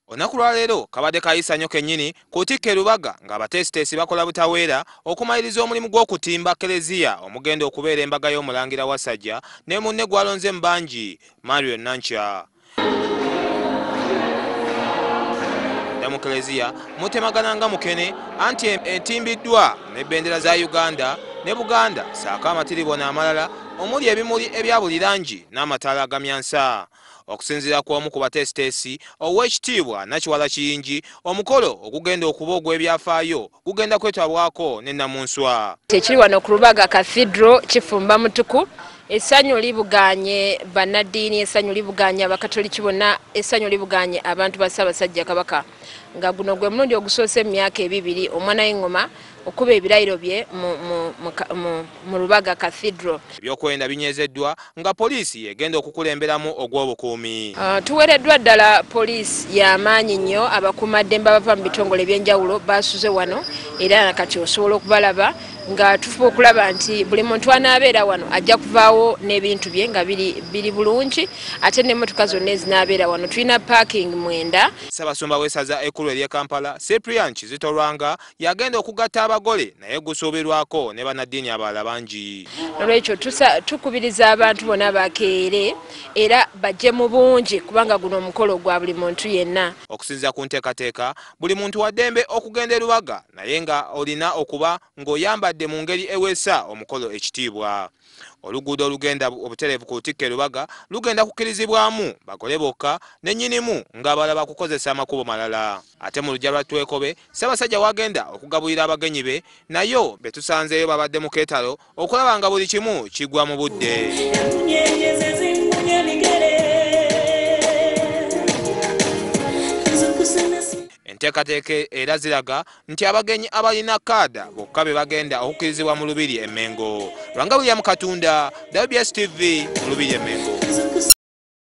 Olunaku lwa leero kabadde kayisa nnyo kennyini ku Lutikko e Lubaga ng'abateesiteesi bakola butaweera okumaliriza omulimu gw'okutimba Keleziya omugenda okubeera embaga y'omulangira Wasajja ne munne gw'alonze mu bangi Mario Nankya. Mu Keleziya mutemagana nga mukene anti etimbiddwa n'ebendera za Uganda ne Buganda ssaako amatiribona amalala omuli ebimuli ebya buli langi n'amataala agamyansa. Okusinziira ku omu ku bateesiteesi ow'ekitiibwa Nakiwala Kiyingi, omukolo ogugenda okuba ogw'ebyafaayo gugenda kwetabwako ne Namunswa. Ekiri wano ku Lubaga Cathedral kifumba mutuku. Essanyu libuganye bannaddiini, essanyu libuganye abakatoliki bonna, essanyu libuganye abantu ba Ssaabasajja Kabaka, nga guno gwe mulundi ogusoose mu myaka 2 omwana w'engoma okuba ebirayiro bye mu Lubaga Cathedral. Ebyokwerinda binyezeddwa nga poliisi egenda okukulemberamu ogw'obukuumi. Tuweereddwa ddala poliisi y'amaanyi nnyo, abakuumaddembe abava mu bitongole eby'enjawulo basuze wano era kati osobola okubalaba nga tufuba okulaba nti buli muntu anaabeera wano ajja kuvaawo n'ebintu bye nga biri bulungi, ate n'emmotoka zonna ezinaabeera wano tulina parking 9. Ssaabasumba w'essaza ekkulu ery'e Kampala Cyprian Kizito Lwanga yagenda okugatta abagole naye gusuubirwako ne bannaddiini abalala bangi. Nolwekyo tukubiriza abantu bonna bakeere era bajje mu bungi kubanga guno omukolo gwa buli muntu yenna. Okusinziira ku nteekateeka, buli muntu wa ddembe okugenda e Lubaga naye nga olina okuba ng'oyambadde mu ngeri eweesa omukolo ekitiibwa. Oluguudo olugenda obutereevu ku Lutikko e Lubaga lugenda kukkirizibwamu bagole bokka ne nnyinimu ng'abalala bakukozesa amakubo malala. Ate mu luggya lwa Twekobe, Ssaabasajja wagenda okugabulira abagenyi be nayo be tusanzeeyo babadde mu keetalo okulaba nga buli kimu kigwa mu budde. Enteekateeka era ziraga nti abagenyi abalina kaada bokka be bagenda okukkirizibwa mu Lubiri e Mmengo. Lwanga William Katunda, WBS TV mu Lubiri e Mmengo.